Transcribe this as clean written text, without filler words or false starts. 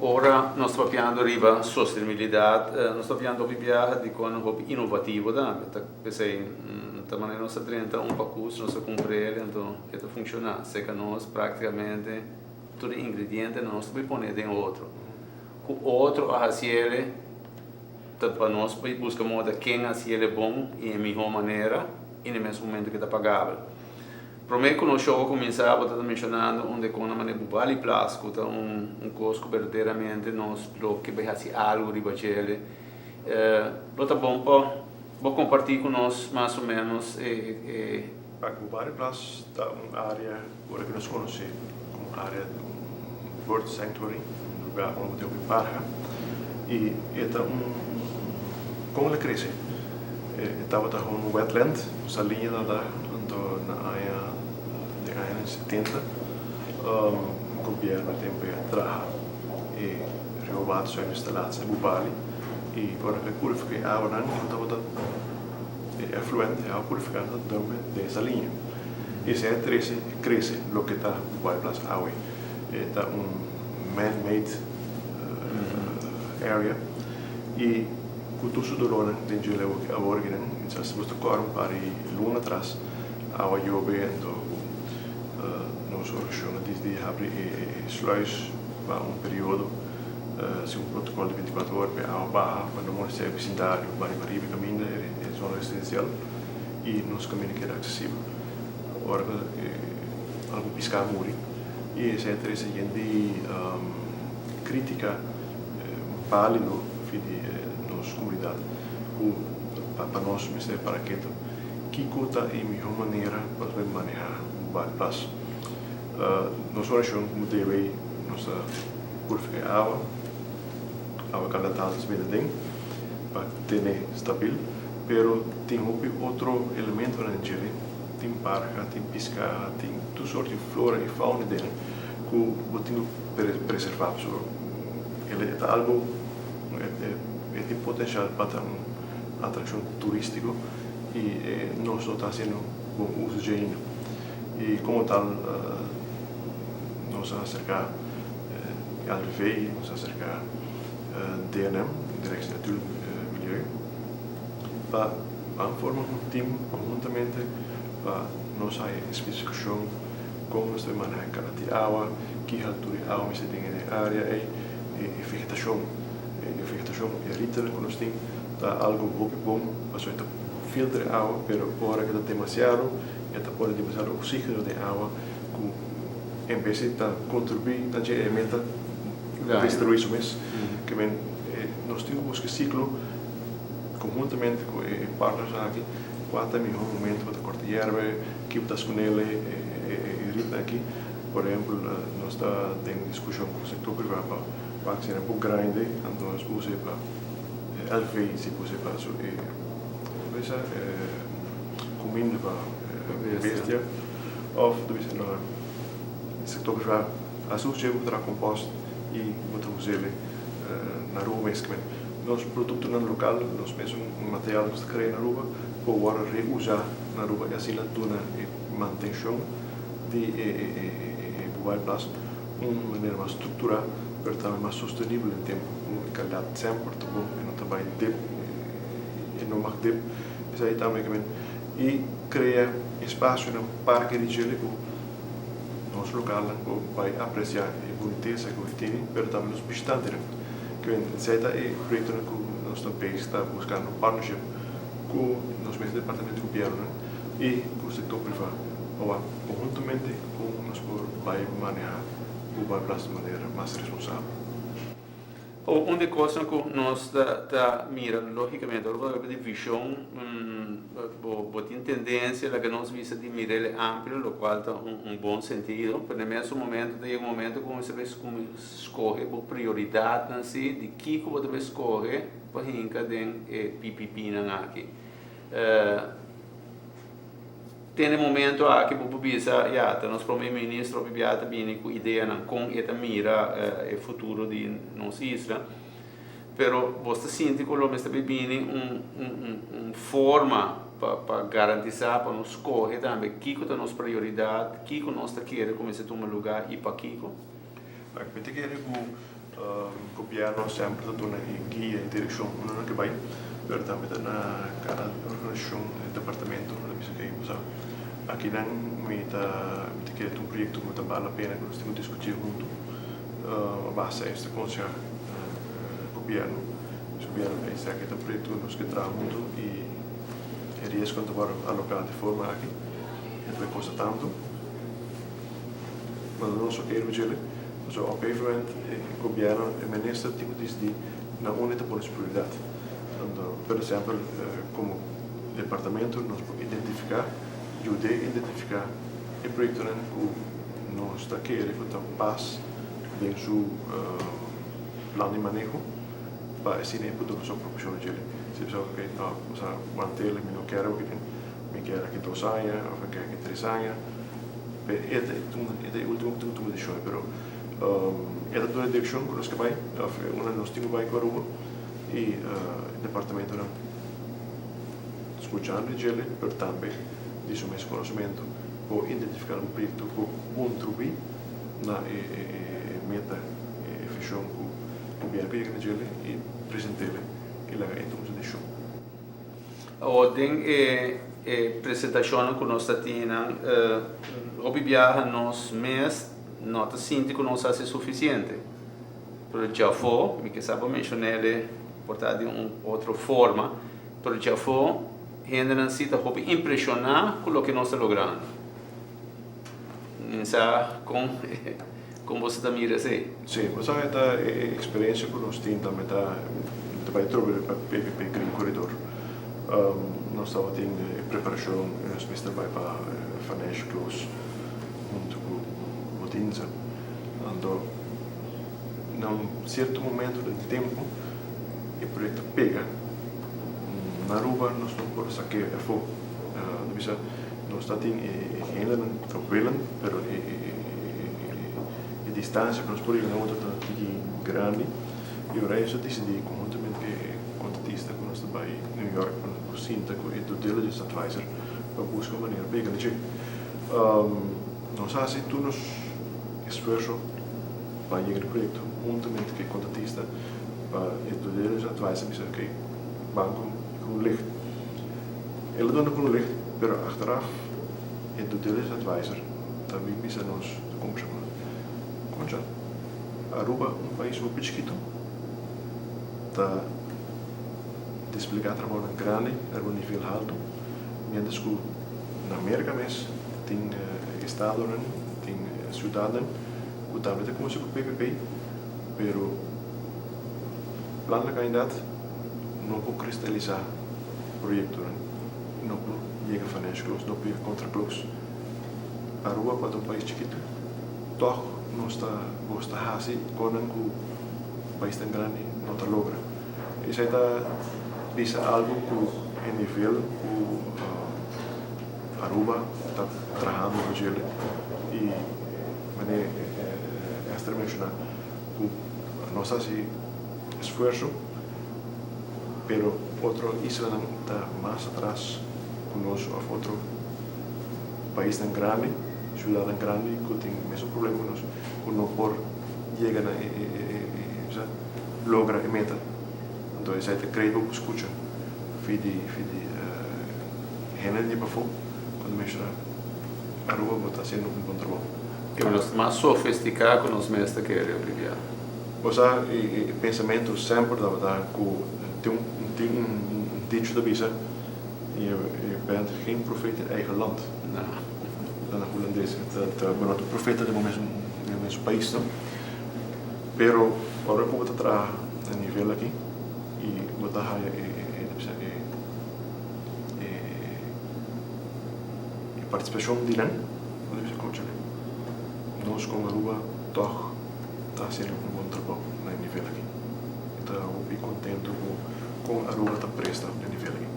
Ora nos ta papiando riba sostenibilidad, nos ta papiando hopi biaha di con hopi inovativo tambe. Ta p'esey ta manera nos ta drenta un pacus, nos ta cumpr'el, anto e ta funciona. Seca nos practicamente tur e ingredientenan nos ta bay pone den otro. Cu otro a haciele ta pa nos bay busca moda ken a haciele bon y e miho manera y na e mes momento ke ta pagabel. Promé ku nos show a kuminsá bo ta ta menshonando un de kon na manera Bubali Plas ku ta un un kos ku berdaderamente nos lo ke bai hasi algu riba djele. Lo ta bon pa bo kompartí ku nos mas o ménos e e. Pak Bubali Plas ta un área ora ku nos konosé komo área di un bird sanctuary, un lugá unda bo tin hopi parha i e ta un kon el a krese E tabata un wetland, un saliña tabata anto na aña den añanan setenta gobierno tempo ei a traha e riowaterzuiveringsinstallatie na Bubali y ora cu e purifica e awanan nan tabata e effluent e awa purifica nan tabata dump den e saliña y esei a trece e crece loke ta Bubali Plaza awe e ta un man made area y Ku tur su dolónan den dje leu aki awor aki nan mi sa si bos ta kòrda un par di luna atras awa yobe anto ku nos organisashon a disidi habri e sluis pa un periodo segun protokòl di bintikuater ora pa e awa baha pa no molestia e bisindario bani pariba e kaminda e zona residensial i nos kaminda keda aksesibel ora ku algun piská a muri i esei a trese yen di kritika. Válido fi di nos comunidad cu pa nos mester para keto kico ta e miho manera pa nos bay maneha Bubali Plas. Nos oracion como DW nos ta purifica e awa, awa calentado ta mete aden pa tene stabil, pero tin hopi otro elementonan den djele, tin parha, tin pisca, tin tur soort di flora y fauna den cu bo tin cu preserva pasobra e ta algo e tin potencial pa ta un atraccion turistico y nos no ta haciendo bon uso dje ainda y como tal nos a acerca LVV nos a acerca DNM Directie Natuurlijk Milieu pa ban forma un team conhuntamente pa nos haya e specificacion. Kon nos ta maneha e kala di awa, ki haltura di awa mester tin den e area ei, e vegetashon, e vegetashon, e riternan ku nos tin ta algu hopi bon pasobra e ta filtra e awa, pero ora ku ta demasiado e ta pone demasiado oxigeno den awa ku en bes di ta kontribuí na dje e meta destruí su mes. Ke men nos tin ku buska e siklo konhuntamente ku e partners aki kua ta e mihó momento pa ta korta yerba. Ki bo ta skonele e ritnan aki? Por ehempel, nos ta den diskushon ku sektor privá pa wak si nan por grande, anto nos usa e pa LV, si por usa e pa su e bisa kuminda pa bestia òf ta bisa no sektor privá a su usa bo traha kompost i bo ta us'el na Aruba mes. Nos produktonan lokal, nos mesun material ku nos ta krea na Aruba por wòrdu reusá. Na Aruba e asina duna e mantencion di e Bubali Plas un manera mas structura pero tambe mas sostenibel den tempo cu e calidad semper ta bon e no ta bay dip e no mag dip esaki tambe ke men y crea espacionan parke di djele cu nos localnan por bay aprecia e bunitesa cu e tene pero tambe nos bishitantenan ke men esaki ta e proyectonan cu nos ta bezig ta buscando partnership. ku nos mes departamento di gobiernonan i ku sektor privá pa wak konhuntamente kon nos por bai manehá Bubal Plas di manera mas responsabel. Un di kosnan ku nos ta mira lógikamente ora bo ta papia di vishon bo tin tendensia laga nos bisa di mir'el amplio lokual ta un bon sentido pero na e mesun momento ta yega un momento ku bo mester bai skohe bo prioridatnan si di kiko bo ta bai skohe. Pa hinka den e PPP-nan aki. Te na e momento aki bo por bisa, ya, ta nos Prome Ministro hopi bia ta bini ku ideanan kon e ta mira e futuro di nos isla. Pero bo ta sinti ku lo mester bini un un forma pa pa garantisa pa nos skohe tambe kiko ta nos prioridat, kiko nos ta kere ku mester tuma luga i pakiko. Mi ta kere ku. Gobierno semper ta duna e guia y direccion unda nan ke bay, pero tambe ta na cada organisacion y departamento nan ta bisa ke bo sa akinan mi ta mi ta kere ta un proyecto cu ta bal la pena cu nos tin cu discuti hunto a base esta conseha gobierno, si gobierno ta esaki ta un proyecto cu nos ke traha hunto y e riesgo ta worde aloca di forma aki e ta bay costa tanto. Mas nos a kere ku djele, pasobra op gegeven moment e gobierno, e minister tin ku disidí na unda e ta pone su prioridat. Anto, por ehempel, komo departamento nos por identifiká, yud'é identifiká e proyektonan ku nos ta kere ku ta pas den su plan di maneho pa asina e por duna su aprobashon djele. Si e bisa, ok, no, nos a want'el, mi no kere awor aki, mi kere aki 2 aña òf mi kere aki 3 aña. E ta e ultimo ku tin ku tuma desishon, pero e ta duna e direkshon ku nos ke bai òf unda nos tin ku bai ku Aruba i departamentonan skuchando djele pero tambe di su mes konosementu por identifiká un proyekto ku kontribuí na e meta, e vishon ku gobièrnu ke yega na djele i present'é i laga e tuma su desishon. Awor den e e presentashonnan ku nos ta tin nan, hopi biaha nos mes no ta sinti ku nos hasi sufisiente. Pero djafó, mi ke sa bo menshon'é por ta di un otro forma, pero djafó hendenan si ta hopi impreshoná ku loke nos ta logrando. Mi sa kon kon boso ta mira esei. Sí, bo sa e ta e eksperensia ku nos tin tambe ta ta bai trobe pa PPP Green Corridor. Nos tabatin e preparashon i nos mester bai pa financial close huntu ku Botinza. Anto na un sierto momento den tempu e proyekto pega. Na Aruba nos no por sak'é afó. Ta bisa nos ta tin e hendenan ku ta willen pero e distancia ku nos por yega na otro ta tiki grandi i ora eso disidí konhuntamente ku e kontratista ku nos ta bai New York pa nos por sinta ku e due diligence advisor pa buska un manera pa yega na dje. Nos a hasi tur nos esfuerso pa yega na e proyekto huntamente ku e kontratista pa e due diligence advisor bisa okay ban ku groen licht. El a duna groen licht pero achteraf e due diligence advisor ta bin bisa nos ta kumsa ku concha Aruba un pais hopi chikito ta desplegá trabounan grandi riba un nivel halto mientras ku na Merka mes tin estadonan tin siudadnan ku tambe ta kumsa ku PPP pero plan na kandidat no por kristalisá proyektonan no por yega financial close no por yega contract close. Aruba pa ta un pais chikitu tòg nos ta gosta hasi konan ku paisnan grandi no ta logra. Esei ta bisa algu ku e nivel ku Aruba ta trahando pa djele i manera Esther menshoná ku nos ta hasi esfuerso pero otro islanan ta mas atras ku nos òf otro paisnan grandi, siudatnan grandi ku tin mesun problema ku nos ku no por yega na e logra e meta. Anto esei ta krei bo ku skucha fi di fi di hende di pafó ku ta menshoná Aruba bo ta hasiendo un bon trabou. Ke nos ta mas sofistiká ku nos mes ta kere abriviá. Bo sa e pensamentu semper tabata ku tin un tin un dicho ta bisa je bent geen profeet in eigen land. Ta na hulandes. Ta bo no ta profeta den bo mes den bo mes pais no. Pero ora ku bo ta traha na nivel aki i bo ta haya e e bisa e e e partisipashon di nan bo ta bisa kònchale nos komo Aruba tòg ta hasiendo un bon trabou na e nivel aki. Mi ta hopi contento cu con Aruba ta presta na e nivel aki.